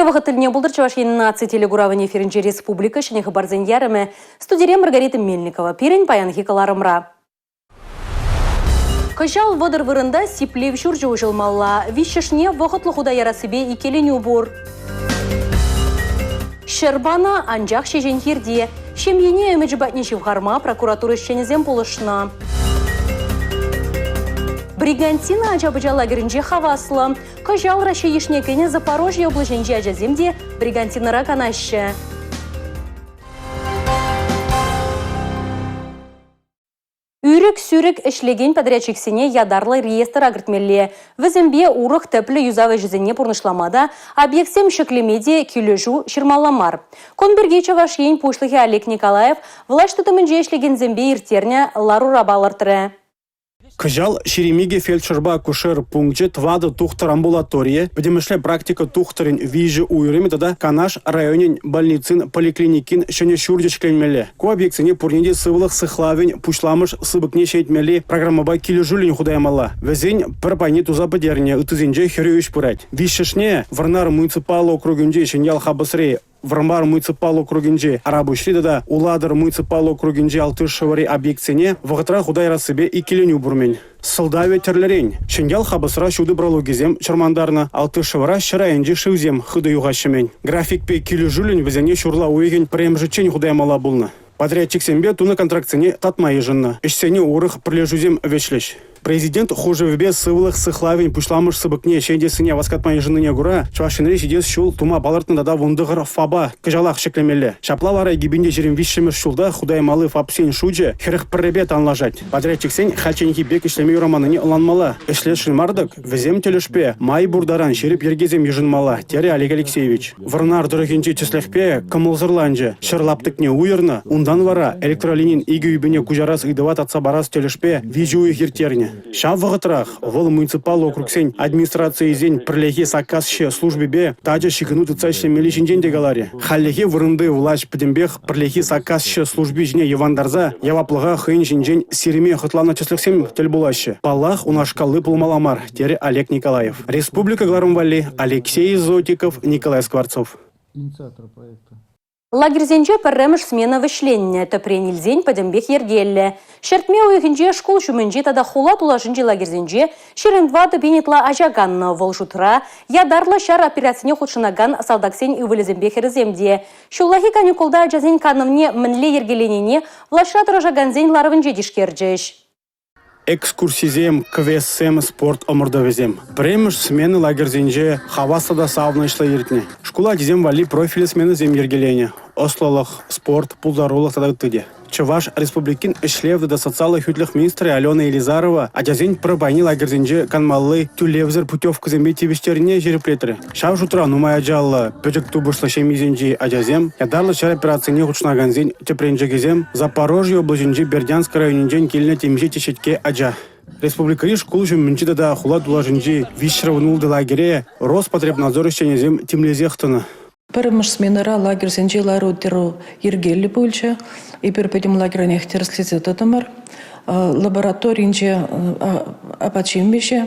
Ырӑ вӑхӑт тӗлне пултӑр Чӑваш Ен наци телекуравӗн эфирӗнче республика ҫӗнӗ хыпарсен ярӑмӗ. Студире Маргарита Мельникова. Пирӗн паянхи кӑларӑмра. Кӑҫал 30 вырӑнта сиплев ҫурчӗ уҫӑлмалла. Виҫҫӗшне вӑхӑтлӑ хута ярассипе иккӗленӳ пур. Ҫӗр панӑ, анчах ҫеҫен хирте. Ҫемьене ӗмӗчӗ патне ҫывхарма прокуратура ӗҫченӗсем пулӑшнӑ. Бригантина ача-пӑча лагерӗнче хаваслӑ. Кӑҫал Раҫҫей йышне кӗнӗ Запорожье облаҫӗнчи ачасем те Бригантинӑра канаҫҫӗ. Ӳрӗк-сӳрӗк ӗҫлекен подрядчиксене ятарлӑ реестра кӗртмелле. Вӗсемпе урӑх тӗплӗ юсав ӗҫӗсене пурнӑҫлама та, объектсем ҫӗклеме те килӗшӳ ҫырмалла мар. Кун пирки Чӑваш Ен Пуҫлӑхӗ Олег Николаев влаҫ тытӑмӗнче ӗҫлекенсемпе ирттернӗ ларура палӑртрӗ. Кӑҫал 22 фельдшерпа акушер пункчӗ, 4 тухтӑр амбулаторийӗ, пӗтӗмӗшле практика тухтӑрӗн 3 уйрӑмӗ тата Канаш районӗн больницин поликлиникин ҫӗнӗ ҫурчӗ ҫӗкленмелле. Ку объектсене пурне те сывлӑх сыхлавӗн пуҫламӑш сыпӑкне ҫӗнетмелли программӑпа килӗшӳллӗн хута ямалла. Вӗсен пӗр пайне туса пӗтернӗ, ыттисенче хӗрӳ ӗҫ пырать. Виҫҫӗшне Вӑрнар муниципаллӑ округӗнчи Ҫӗньял Хапӑсри Вӑрмар муниципаллӑ округӗнчи Арапуҫри тата Улатӑр муниципаллӑ округӗнчи Алтышевӑри объектсене вӑхӑтра хута ярассипе иккӗленӳ пур-мӗн. Сӑлтавӗ тӗрлӗрен. Ҫӗньял Хапӑсра ҫутӑ пралукӗсем чӑрмантарнӑ, Алтышевӑра ҫӗр айӗнчи шывсем хытӑ юхаҫҫӗ-мӗн. Графикпе килӗшӳллӗн вӗсене ҫурла уйӑхӗн пӗрремӗшӗччен хута ямалла пулнӑ. Подрядчиксемпе тунӑ контрактсене татма йышӑннӑ. Ӗҫсене урӑх пӗрлешӳсем вӗҫлӗҫ. Президент хушӑвӗпе сывлӑх сыхлавӗн пуҫламӑш сыпӑкне ҫӗнетессине васкатма йышӑннине кура Чӑваш Енре ҫитес ҫул тума палӑртнӑ тата 19 ФАПа кӑҫалах ҫӗклемелле. Ҫапла вара 2023-мӗш ҫулта хута ямалли ФАПсен шучӗ 41-пе танлашать. Подрядчиксен хальчченхи пек ӗҫлеме юраманнине ӑнланмалла. Ӗҫлесшӗн мар-тӑк, вӗсем тӗлӗшпе май пур таран ҫирӗп йӗркесем йышӑнмалла, терӗ Олег Алексеевич. Вӑрнар тӑрӑхӗнчи тӗслӗхпе кӑмӑлсӑрланчӗ. Ҫӗр лаптӑкне уйӑрнӑ, унтан вара электролинин икӗ юпине куҫарас ыйтӑва татса парас тӗлӗшпе виҫӗ уйӑх ирттернӗ. Ҫав вӑхӑтрах вӑл муниципаллӑ округсен администрацийӗсен пӗрлехи саккасҫӑ службипе тачӑ ҫыхӑну тытса ӗҫлемелли ҫинчен те каларӗ. Хальлӗхе вырӑнти влаҫ пӗтӗмпех пӗрлехи саккасҫӑ служби ҫине йӑвантарса яваплӑха хӑйӗн ҫинчен сирме хӑтланнӑ тӗслӗхсем тӗл пулаҫҫӗ. Паллах, унашкалли пулмалла мар, терӗ Олег Николаев. Республика кӑларӑм валли Алексей Зотиков, Николай Скворцов. Лагерьсенче пӗрремӗш смена вӗҫленнӗ. Тӗпрен илсен пӗтӗмпех йӗркеллӗ. Ҫӗртме уйӑхӗнче шкул ҫумӗнчи тата хула тулашӗнчи лагерьсенче 24 пин ытла ача каннӑ. Вӑл шутра ятарлӑ ҫар операцине хутшӑнакан салтаксен ывӑлӗсемпе хӗрӗсем те. Ҫуллахи каникулта ачасен канӑвне мӗнле йӗркеленине влаҫра тӑрӑшакансен ларӑвӗнче тишкерчӗҫ. Экскурсисем, квестсем, спорт ӑмӑртӑвӗсем. Пӗрремӗш смена лагерьсенче хаваслӑ та савӑнӑҫлӑ иртнӗ. Шкул ачисем валли профильлӗ сменӑсем йӗркеленӗ. Ӑслӑлӑх, спорт, пултарулӑх тата ытти те. Чӑваш Республикин ӗҫлев тата социаллӑ хӳтлӗх министрӗ Алена Елизарова ачасен пӗр пайне лагерьсенче канмалли тӳлевсӗр путевкӑсемпе тивӗҫтернине ҫирӗплетрӗ. Ҫав шутра нумай ачаллӑ, пӗчӗк тупӑшлӑ ҫемьесенчи ачасем, ятарлӑ ҫар операцине хутшӑнакансен тӗпренчӗкӗсем, Запорожье облаҫӗнчи Бердянск районӗнчен килнӗ темиҫе теҫетке ача. Республикӑри шкул ҫумӗнчи тата хула тулашӗнчи 316 лагере Роспотребнадзор ӗҫченӗсем тимлесех тӑнӑ. Пӗрремӗш сменӑра лагерьсенче лару-тӑру йӗркеллӗ пулчӗ. Эпир пӗтӗм лагерьнех тӗрӗслесе тӑтӑмӑр. Лабораторинче апат-ҫимӗҫе,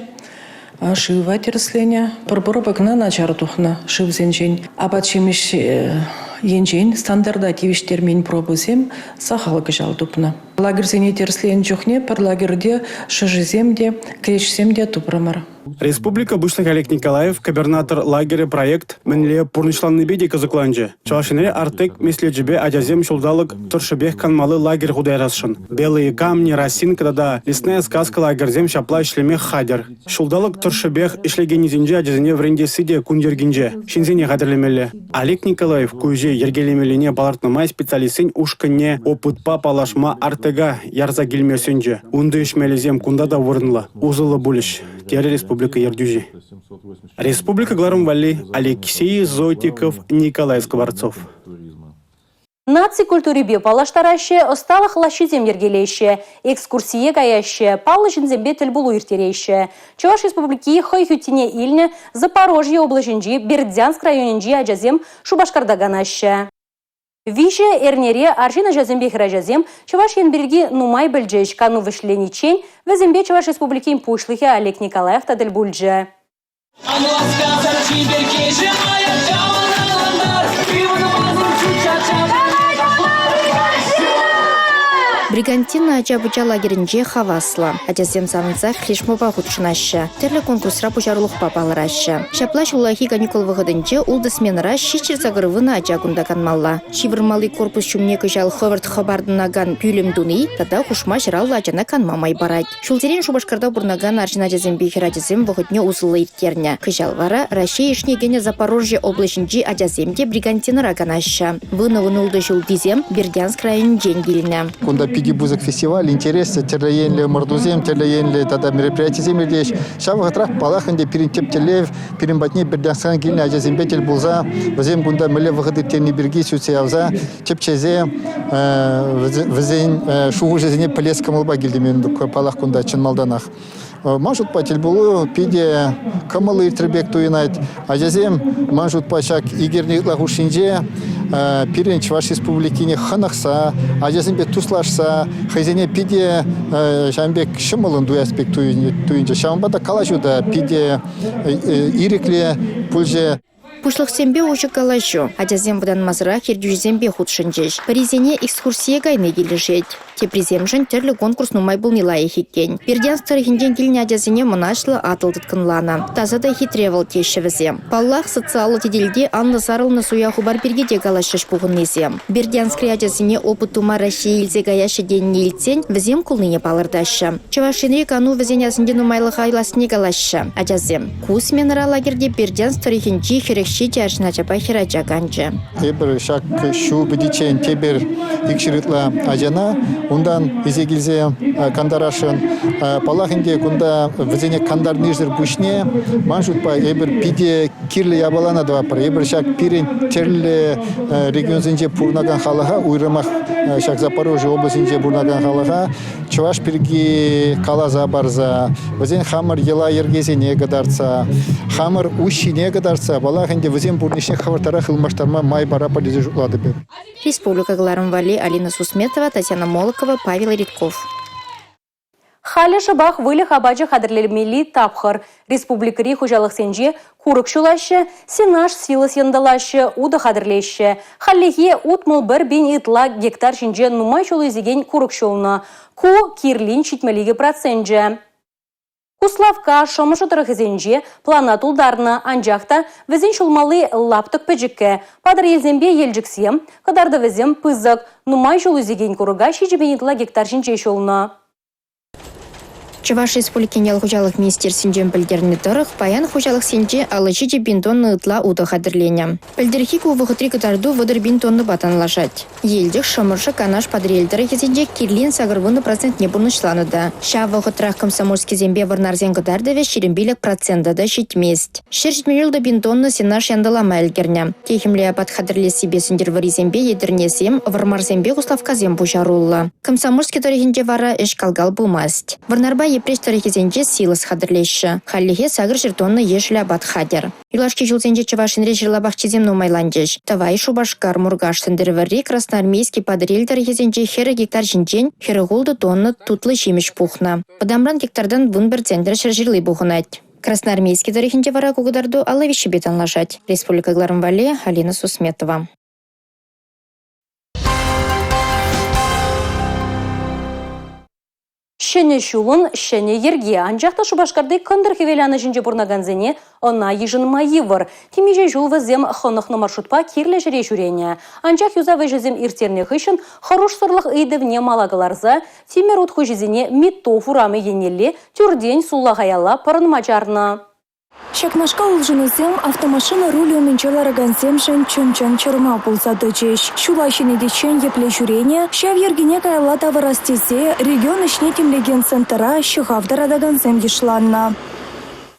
шыва тӗрӗсленӗ. Пӗр пӑрӑпа кӑна начар тухнӑ шывсенчен. Апат-ҫимӗҫ енчен стандарта тивӗҫтермен пробӑсем сахал кӑҫал тупнӑ. Лагерьсене тӗрӗсленӗ чухне пӗр лагерьте шӑшисем те, клещсем те тупрӑмӑр. Республика Пуҫлӑхӗ Олег Николаев «Кӗпӗрнатор лагерӗ» проект мӗнле пурнӑҫланнипе те кӑсӑкланчӗ. Чӑваш Енре «Артек» меслечӗпе ачасем ҫулталӑк тӑршшӗпех канмалли лагерь хута ярасшӑн. «Белые камни», «Росинка» тата «Лесная сказка» лагерьсем ҫапла ӗҫлеме хатӗр. Ҫулталӑк тӑршшӗпех ӗҫлекеннисенче ачасене вӗрентесси те кун йӗркинче. Ҫынсене хатӗрлемелле. Олег Николаев ку ӗҫе йӗркелемеллине палӑртнӑ май специалистсен ушкӑнне опытпа паллашма Артека ярса килме сӗнчӗ. Унти ӗҫ мелӗсем кунта та вырӑнлӑ, усӑллӑ пулӗҫ, терӗ республика ертӳҫи. Республика кӑларӑм валли Алексей Зотиков, Николай Скворцов. Наци культурипе паллаштараҫҫӗ, ӑсталӑх лаҫҫисем йӗркелеҫҫӗ, экскурсие каяҫҫӗ, паллӑ ҫынсемпе тӗл пулу ирттереҫҫӗ. Чӑваш Республики хӑй хӳттине илнӗ Запорожье облаҫӗнчи Бердянск районӗнчи ачасем Шупашкарта канаҫҫӗ. Виҫӗ эрнере арҫын ачасемпе хӗрачасем Чӑваш Ен пирки нумай пӗлчӗҫ. Кану вӗҫлениччен вӗсемпе Чӑваш Республикин Пуҫлӑхӗ Олег Николаев та тӗл пулчӗ. Бригантина ача-пӑча лагерӗнче хаваслӑ. Ачасем савӑнсах флешмоба хутшӑнаҫҫӗ, тӗрлӗ конкурсра пуҫарулӑхпа палӑраҫҫӗ. Ҫапла ҫуллахи каникул вӑхӑтӗнче ултӑ сменӑра 780 ача кунта канмалла. Ҫывӑрмалли корпус ҫумне кӑҫал хӑвӑрт хӑпартӑнакан пӳлӗм туни тата хушма ҫӑраллӑ ачана канма май парать. Ҫулсерен Шупашкарта пурӑнакан арҫын ачасемпе хӗрачасем вӑхӑтне усӑллӑ ирттернӗ. Кӑҫал вара Раҫҫей йышне кӗнӗ Запорожье облаҫӗнчи ачасем те Бригантинӑра канаҫҫӗ. Вунӑ-вунултӑ ҫултисем Бердянск районӗнчен килнӗ. Кунта питӗ пысӑк фестиваль, интереслӗ, тӗрлӗ енлӗ ӑмӑртусем, тӗрлӗ енлӗ тата мероприятисем иртеҫ. Ҫав вӑхӑтрах, паллах ӗнтӗ, пирӗн тӗп тӗллев пирӗн патне Бердянскран килнӗ ачасемпе тӗл пулса вӗсем кунта мӗнле вӑхӑт ирттерни пирки сӳтсе явса тӗпчесе вӗсен шухӑшӗсене пӗлес кӑмӑлпа килтӗм паллах кунта чӑн малтанах. Ман шутпа тӗлпулу питӗ кӑмӑллӑ иртрӗ пек туйӑнать. Ачасем ман шутпа ҫак ик эрне ытла хушшинче пирӗн Чӑваш Республикине хӑнӑхса, ачасемпе туслашса хӑйсене питӗ ҫавӑн пек ҫӑмӑллӑн туяс пек туйӑнчӗ. Ҫавӑнпа та калаҫу та питӗ ирӗклӗ пулчӗ. Пуҫлӑхсемпе уҫӑ калаҫу. Ачасем вӑтанмасӑрах ертӳҫӗсемпе хутшӑнчӗҫ. Пӗрисене экскурсие кайни килӗшет. Теприсемшӗн тӗрлӗ конкурс нумай пулни лайӑх иккен. Бердянск тӑрӑхӗнчен килнӗ ачасене мӑнаҫлӑ Атӑл тыткӑнланӑ. Таса та хитре вӑл теҫҫӗ вӗсем. Паллах, социаллӑ тетелте анлӑ сарӑлнӑ суя хыпар пирки те калаҫрӗҫ пухӑннисем. Бердянскри ачасене опыт тума Раҫҫее илсе каяҫҫӗ тенине илтсен вӗсем кулнине палӑртаҫҫӗ. Чӑваш Енри кану вӗсен асӗнче нумайлӑха юлассине калаҫҫӗ ачасем. Ку сменӑра лагерьте Бердянск тӑрӑхӗнчи 47 арҫын ачапа хӗрача канчӗ. Эпир ҫак ҫу пӗтиччен тепӗр 200 ытла ачана унтан илсе килсе кантарасшӑн. Паллах ӗнтӗ, кунта вӗсене кантарнисӗр пуҫне, ман шутпа, эпир питӗ кирлӗ япалана тӑватпӑр. Эпир ҫак пирӗн тӗрлӗ регионсенче пурӑнакан халӑха, уйрӑмах ҫак Запорожье облаҫӗнче пурӑнакан халӑха чӑваш пирки каласа парса, вӗсен хамӑр йӑла-йӗркесене кӑтартса, хамӑр уҫҫине кӑтартса, паллах ӗнтӗ, вӗсен пурнӑҫне хӑвӑртрах ылмаштарма май паратпӑр тесе шутлатӑп эп. Республика кӑларӑм валли Алина Сусметова, Татьяна Молокова, Павел Редков. Халӗ шӑпах выльӑх апачӗ хатӗрлемелли тапхӑр. Республикӑри хуҫалӑхсенче курӑк ҫулаҫҫӗ, сенаж силос янтӑлаҫҫӗ, утӑ хатӗрлеҫҫӗ. Хальлӗхе 61 пин ытла гектар ҫинче нумай ҫул ӳсекен курӑк ҫулнӑ. Ку кирлин 72 проценчӗ. Куславкка, Шӑмӑршӑ тӑрӑхӗсенче плана тултарнӑ, анчах та вӗсен ҫулмалли лаптӑк пӗчӗккӗ. Патӑрьелсемпе Елчӗксем кӑтартӑвӗсем пысӑк. Нумай ҫул ӳсекен курӑка 7 пин ытла гектар ҫинче ҫулнӑ. Чӑваш Республикин ял хуҫалӑх министерствинчен пӗлтернӗ тӑрӑх, паян хуҫалӑхсенче 57 пин тонна ытла утӑ хатӗрленӗ. Пӗлтӗрхи ку вӑхӑтри кӑтарту 30 пин тоннӑпа танлашать. Елчӗк, Шӑмӑршӑ, Канаш, Патӑрьел тӑрӑхӗсенче кирлин 80 процентне пурнӑҫланӑ та. Ҫав вӑхӑтрах Комсомольскисемпе Вӑрнарсен кӑтартӑвӗ 25 процента та ҫитмест. 176 пин тонна сенаж янтӑлама ӗлкӗрнӗ. Техӗмлӗ апат хатӗрлессипе Сӗнтӗрвӑррисемпе Етӗрнесем, Вӑрмарсемпе Куславккасем пуҫаруллӑ. Комсомольски тӑрӑхӗнче вара ӗҫ кал-кал пымасть. Вӑрнарпа Йӗпреҫ тӑрӑхӗсенче силос хатӗрлеҫҫӗ. Хальлӗхе 800 тонна ешӗл апат хатӗр. Юлашки ҫулсенче Чӑваш Енре ҫырла пахчисем нумайланчӗҫ. Тӑвай, Шупашкар, Муркаш, Сӗнтӗрвӑрри, Красноармейски, Патӑрьел тӑрӑхӗсенче 40 гектар ҫинчен 46 тонна тутлӑ ҫимӗҫ пухнӑ. Вӑтамран гектартан 11 центнер ҫӗрҫырли пухӑнать. Красноармейски тӑрӑхӗнче вара ку кӑтарту 53-пе танлашать. Республика кӑларӑм валли Алина Сусметова. Ҫӗнӗ ҫулӑн ҫӗнӗ йӗрки. Анчах та Шупашкарти кӑнтӑр хӗвеланӑҫӗнче пурӑнакансене ӑна йышӑнма йывӑр. Темиҫе ҫул вӗсем хӑнӑхнӑ маршрутпа кирлӗ ҫӗре ҫӳренӗ. Анчах юсав ӗҫӗсем ирттернӗ хыҫҫӑн хӑрушсӑрлӑх ыйтӑвне мала кӑларса тимӗр ут хуҫисене Миттов урамӗ еннелле тӳртен сулахаялла пӑрӑнма чарнӑ. Ҫакнашкал улшӑнусем автомашина рулӗ умӗнче ларакансемшӗн чӑн-чӑн чӑрмав пулса тӑчӗҫ. Ҫула ҫӗнетиччен епле ҫӳренӗ, ҫав йӗркене каялла тавӑрас тесе регион ӗҫне тимлекен центра ҫӑхав тӑратакансем йышланнӑ.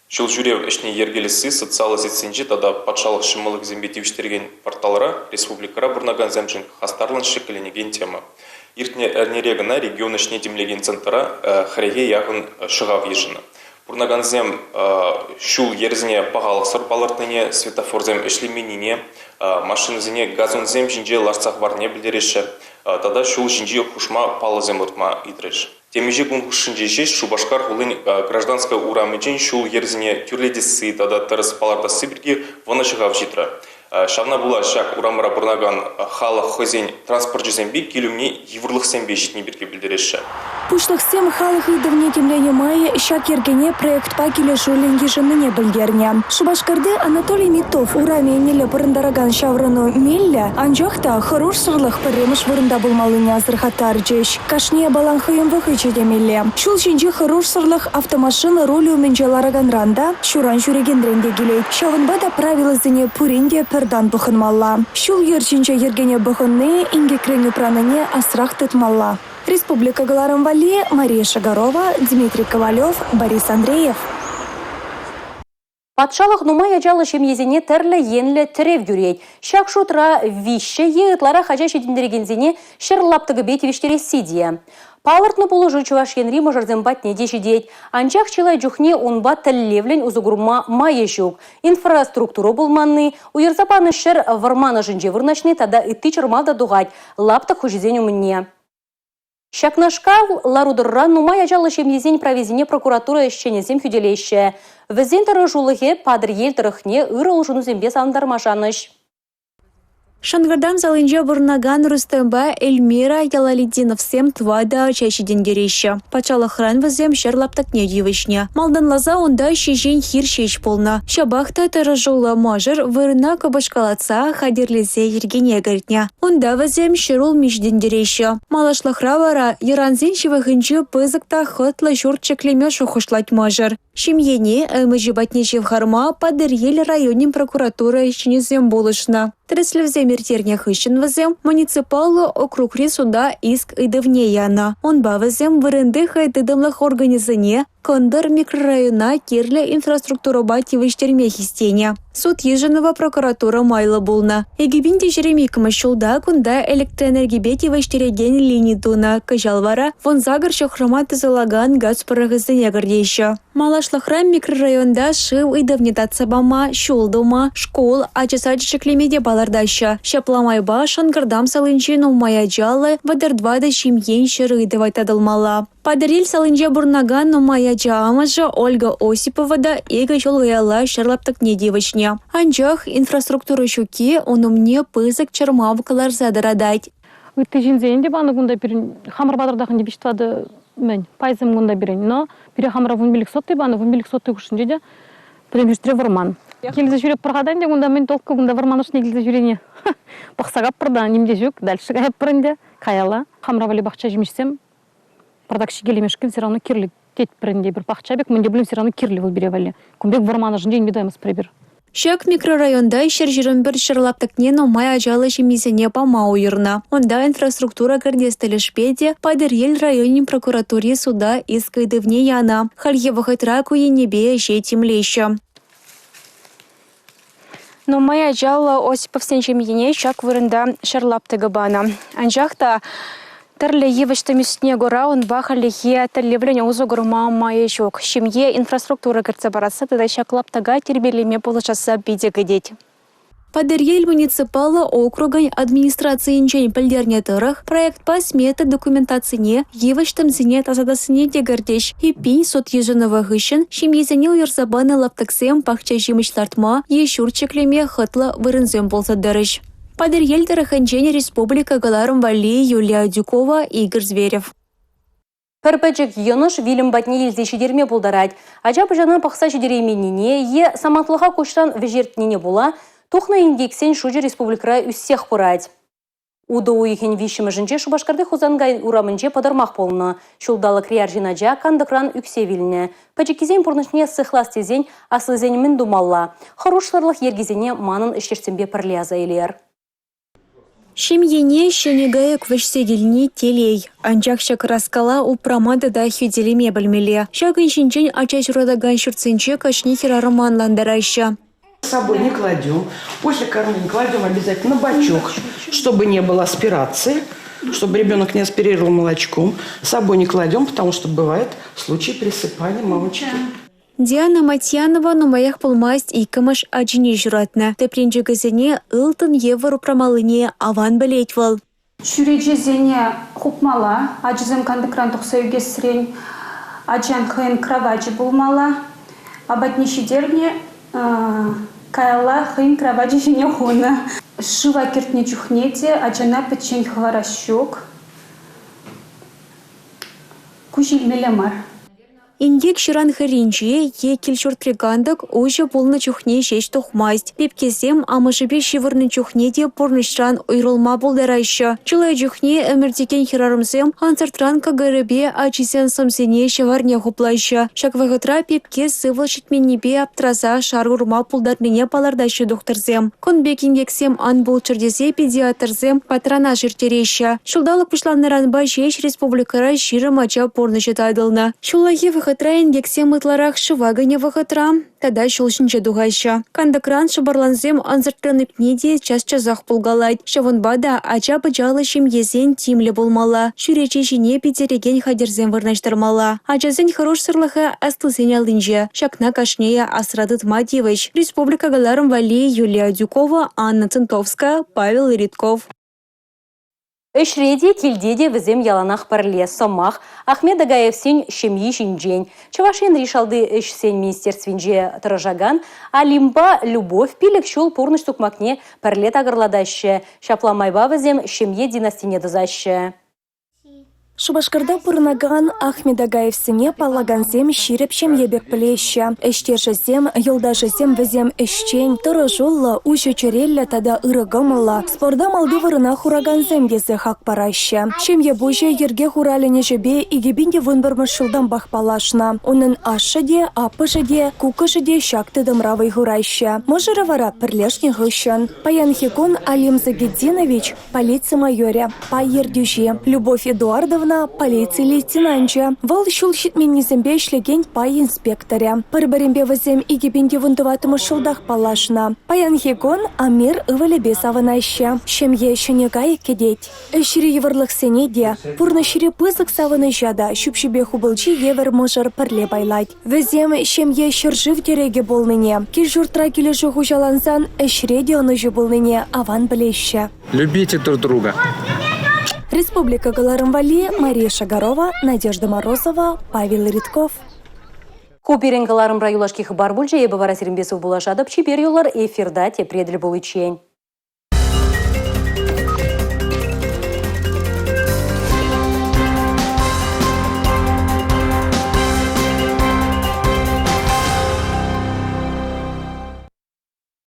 Ҫул ҫӳрев ӗҫне йӗркелесси социаллӑ сетьсенче тата патшалӑх ҫӑмӑллӑхӗсемпе тивӗҫтерекен порталра республикӑра пурӑнакансемшӗн хастарлӑн ҫӗкленекен тема. Иртнӗ эрнере кӑна регион ӗҫне тимлекен центра хӗрӗхе яхӑн ҫӑхав йышӑннӑ. Пурӑнакансем ҫул-йӗрсене пахалӑхсӑр палӑртнине, светофорсем ӗҫлеменнине, машинӑсене газонсем ҫинче лартса хӑварнине пӗлтереҫҫӗ тата ҫул ҫинчи хушма паллӑсем лартма ыйтрӗҫ. Темиҫе кун хушшинче ҫеҫ Шупашкар хулин Гражданская урамӗнчен ҫул-йӗрсене тӳрлетесси тата тӗрӗс палӑртасси пирки вӑнӑ ҫӑхав ҫитрӗ. Ҫавна пула ҫак урамра пурӑнакан халӑх хӑйсен транспорчӗсемпе кил умне йывӑрлӑхсемпе ҫитни пирки пӗлтереҫҫӗ. Пуҫлӑхсем халӑх ыйтӑвне тимленӗ май ҫак йӗркене проектпа килӗшӳллӗн йышӑннине пӗлтернӗ. Шупашкарти Анатолий Миттов урамӗ еннелле пӑрӑнтаракан ҫаврӑну меллӗ, анчах та хӑрушсӑрлӑх пӗрремӗш вырӑнта пулмаллине асӑрхаттарчӗҫ. Кашни япалан хӑйӗн вӑхӑчӗ темелле. Ҫул ҫинчи хӑрушсӑрлӑх автомашина рулӗ умӗнче лараканран та, ҫуран ҫӳрекенрен те килет. Ҫавӑнпа та правилӑсене пурин те пӗр тан пӑхӑнмалла. Ҫул-йӗр ҫинче йӗркене пӑхӑнни инкекрен упранине асрах тытмалла. Республика кӑларӑм валли Мария Шагарова, Дмитрий Ковалев, Борис Андреев. Патшалӑх нумай ачаллӑ ҫемьесене тӗрлӗ енлӗ тӗрев кӳрет. Ҫак шутра виҫҫӗ е ытларах ача ҫитӗнтерекенсене ҫӗр лаптӑкӗпе тивӗҫтересси те. Палӑртнӑ пулӑшу Чӑваш Енри мӑшӑрсем патне те ҫитет. Анчах чылай чухне унпа тӗллевлӗн усӑ курма майӗ ҫук. Инфраструктура пулманни, уйӑрса панӑ ҫӗр вӑрман ӑшӗнче вырнаҫни тата ытти чӑрмав та тухать лаптӑк хуҫисен умне. Ҫакнашкал лару-тӑрура нумай ачаллӑ ҫемьесен прависене прокуратура ӗҫченӗсем хӳтӗлеҫҫӗ. Вӗсен тӑрӑшулӑхӗ Патӑрьел тӑрӑхне ырӑ улшӑнусемпе савӑнтарма шанӑҫ. Шӑнкӑртам салинче пурӑнакан Рустемпа Эльмира Ялалетдиновсем тӑватӑ ача ҫитӗнтереҫҫӗ. Патшалӑхран вӗсем ҫӗр лаптӑкне тивӗҫнӗ. Малтанласа унта ҫеҫен хир ҫеҫ пулнӑ. Ҫапах та тӑрӑшуллӑ мӑшӑр вырӑна кӑпӑшкалатса хатӗрлесе йӗркене кӗртнӗ. Унта вӗсем ҫӗрулми ҫитӗнтереҫҫӗ. Малашлӑхра вара йӑрансен ҫывӑхӗнче пысӑк та хӑтлӑ ҫурт ҫӗклеме шухӑшлать мӑшӑр. Ҫемьене ӗмӗчӗ патне ҫывхарма Патӑрьел районӗн прокуратура ӗҫченӗсем пулӑшнӑ. Тӗрӗслевсем ирттернӗ хыҫҫӑн вӗсем муниципаллӑ округри суда иск ыйтӑвне янӑ. Унпа вӗсем вырӑнти хӑй тытӑмлӑх органӗсене Кӑнтӑр микрорайона кирлӗ инфраструктурӑпа тивӗҫтерме хистенӗ. Суд йышӑнӑвӗ прокуратура майлӑ пулнӑ. 2022-мӗш ҫулта кунта электроэнергипе тивӗҫтерекен лини тунӑ. Кӑҫал вара 18 ҫухрӑма тӑсӑлакан газ пӑрӑхӗсене кӗртеҫҫӗ. Малашлӑхра микрорайонта шыв ыйтӑвне татса пама, ҫул тума, шкул, ача сачӗ ҫӗклеме те палӑртаҫҫӗ. Ҫапла майпа Шӑнкӑртам салинчи нумай ачаллӑ 34 ҫемьен ҫӗр ыйтӑвӗ татӑлмалла. Патӑрьел салинче пурӑнакан нумай ача амӑшӗ Ольга Осипова та икӗ ҫул каялла ҫӗр лаптӑкне тивӗҫнӗ. Анчах инфраструктура ҫукки ун умне пысӑк чӑрмав кӑларса тӑратать. Ытти ҫынсен те панӑ кунта пирӗн хамӑр патӑртах ӗнтӗ виҫ-тӑватӑ мӗн пайсем кунта пирӗн. Но пире хамӑра 15 сотый панӑ, 15 сотый хушшинче те пӗтӗм ҫуртре вӑрман. Килсе ҫӳреп пӑр-ха та ӗнтӗ кунта мӗн толку кунта вӑрман ӑшне килсе ҫӳрени. Пӑхса каппӑр та ним те ҫук, дальше каятпӑр ӗнтӗ каялла. Хамӑра валли пахча ҫимӗҫсем Пӑртак ҫикелемешкӗн все равно кирлӗ тетпӗр ӗнтӗ эпир. Пахча пек мӗн те пулин все равно кирлӗ вӑл пире валли. Кун пек вӑрман ӑшӗнче нимпе тӑваймастпӑр эпир. Ҫак микрорайонта 121 ҫӗр лаптӑкне нумай ачаллӑ ҫемьесене пама уйӑрнӑ. Унта инфраструктура кӗртес тӗлӗшпе те Патӑрьел районӗн прокуратури суда иск ыйтӑвне янӑ. Хальхи вӑхӑтра ку енӗпе ӗҫе тимлеҫҫӗ. Нумай ачаллӑ Осиповсен ҫемйине ҫак вырӑнта ҫӗр лаптӑкӗ панӑ. Анчах та тӗрлӗ йывӑҫ тӗмӗсне кура унпа хальлӗхе тӗллевлӗн усӑ курма майӗ ҫук. Ҫемье инфраструктура кӗртсе парасса тата ҫак лаптӑка тирпейлеме пулӑшасса питӗ кӗтет. Патӑрьел муниципаллӑ округӗн администрацийӗнчен пӗлтернӗ тӑрӑх, проектпа смета документацине йывӑҫ-тӗмсене тасатассине те кӗртӗҫ. Эппин, суд йышӑнӑвӗ хыҫҫӑн ҫемьесене уйӑрса панӑ лаптӑксем пахча ҫимӗҫ лартма е ҫурт ҫӗклеме хӑтлӑ вырӑнсем пулса тӑрӗҫ. Патӑрьел тӑрӑхӗнчен республика кӑларӑм валли Юлия Адюкова, Игорь Зверев. Пӗр пӗчӗк йӑнӑш вилӗм патне илсе ҫитерме пултарать. Ача-пӑчана пӑхса ҫитерейменнине е самантлӑха куҫран вӗҫертнине пула тухнӑ инкексен шучӗ республикӑра ӳссех пырать. Утӑ уйӑхӗн виҫҫӗмӗшӗнче Шупашкарти Хусанкай урамӗнче пӑтӑрмах пулнӑ. Ҫулталӑкри арҫын ача кантӑкран ӳксе вилнӗ. Пӗчӗккисен пурнӑҫне сыхлас тесен аслисен мӗн тумалла? Хӑрушсӑрлӑх йӗркисене манӑн ӗҫтешсемпе пӗрле аса илер. Ҫемьене ҫӗнӗ кайӑк вӗҫсе килни – телей. Анчах ҫак ӑраскала упрама тата хӳтӗлеме пӗлмелле. Ҫакӑн ҫинчен ача ҫуратакан ҫуртсенче кашни хӗрарӑма ӑнлантараҫҫӗ. С собой не кладем. После кормления кладем обязательно бачок, чтобы не было аспирации, чтобы ребенок не аспирировал молочком. С собой не кладем, потому что бывает случаи присыпания мамочки. Диана Матьянова нумаях пулмасть иккӗмӗш ачине ҫуратнӑ. Тӗпренчӗкӗсене ылтӑн евӗр упрамаллине аван пӗлет вӑл. Чӳречесене хупмалла, ачасем кантӑкран тухса ӳкесрен. Ачан хӑйӗн кровачӗ пулмалла. Апатне ҫитернӗ, каялла хӑйӗн кровачӗ ҫине хунӑ. Шыва кӗртнӗ чухне те ачана пӗччен хӑварас ҫук. Куҫ илмелле мар. Инкек ҫыран хӗрринче е кил-ҫуртри кантӑк уҫӑ пулнӑ чухне ҫеҫ тухмасть. Пепкесем амӑшӗпе ҫывӑрнӑ чухне те пурнӑҫран уйрӑлма пултараҫҫӗ. Чылай чухне ӗмӗртекен хӗрарӑмсем ӑнсӑртран кӑкӑрӗпе ачисен сӑмсине, ҫӑварне хуплаҫҫӗ. Ҫак вӑхӑтра пепке сывлӑш ҫитменнипе аптраса шар курма пултарнине палӑртаҫҫӗ тухтӑрсем. Кун пек инкексем ан пулччӑр тесе педиатрсем патронаж ирттереҫҫӗ. Ҫулталӑк пуҫланнӑранпа ҫеҫ республикӑра 20 ача пурнӑҫӗ татӑлнӑ. Ҫуллахи вӑхӑтра инкексем ытларах шыва кӗнӗ вӑхӑтра тата ҫул ҫинче тухаҫҫӗ. Кантӑкран шӑпӑрлансем ӑнсӑртран ӳкни те час-часах пулкалать. Ҫавӑнпа та ача-пӑчаллӑ ҫемьесен тимлӗ пулмалла, чӳрече ҫине питӗрекен хатӗрсем вырнаҫтармалла. Ачасен хӑрушсӑрлӑхӗ аслисен аллинче. Ҫакна кашнийӗ асра тытма тивӗҫ. Республика кӑларӑм валли Юлия Адюкова, Анна Центовская, Павел Ритков. Ӗҫре те, килте те вӗсем яланах пӗрле. Сӑмах Ахмед Агаевсен ҫемйи ҫинчен. Чӑваш Енри шалти ӗҫсен министерствинче тӑрӑшакан Алимпа Любовь пилӗк ҫул пурнӑҫ сукмакне пӗрле такӑрлатаҫҫӗ. Ҫапла майпа вӗсем ҫемье династине тӑсаҫҫӗ. Шупашкарта пурӑнакан Ахмед Агаевсене паллакансем ҫирӗп ҫемье пек пӗлеҫҫӗ. Ӗҫтешӗсем, юлташӗсем вӗсем ӗҫчен, тӑрӑшуллӑ, уҫӑ чӗреллӗ тата ырӑ кӑмӑллӑ, спорта малти вырӑна хуракансем тесе хак параҫҫӗ. Ҫемье пуҫӗ йӗрке хуралӗн ӗҫӗпе 2011-мӗш ҫултанпах паллашнӑ. Унӑн ашшӗ те, аппӑшӗ те, куккӑшӗ те ҫак тытӑмра вӑй хураҫҫӗ. Мӑшӑрӗ вара пӗрлешнӗ хыҫҫӑн. Паянхи кун Алим Загитдинович Полици майорӗ, пай ертӳҫи Любовь Эдуардовна полици лейтенанчӗ. Вӑл ҫул ҫитменнисемпе ӗҫлекен пай инспекторӗ. Пӗр-пӗринпе вӗсем 2014-мӗш ҫултах паллашнӑ. Паянхи кун Амир ывӑлӗпе савӑнаҫҫӗ. Ҫемье ҫӗнӗ кайӑк кӗтет. Ӗҫри йывӑрлӑхсене те, пурнӑҫри пысӑк савӑнӑҫа та ҫӳпҫипе хупӑлчи евӗр мӑшӑр пӗрле пайлать. Вӗсем ҫемье ҫӗршыв тӗрекӗ пулнине, кил-ҫуртра килӗшӳ хуҫалансан ӗҫре те ӑнӑҫу пулнине аван пӗлеҫҫӗ. Любите друг друга. Республика кӑларӑм валли Мария Шагарова, Надежда Морозова, Павел Ритков. Ку пирӗн кӑларӑмра юлашки хыпар пулчӗ. Эпӗ вара сирӗнпе сывпуллашатӑп. Чипер юлӑр, эфирта тепре тӗл пуличчен.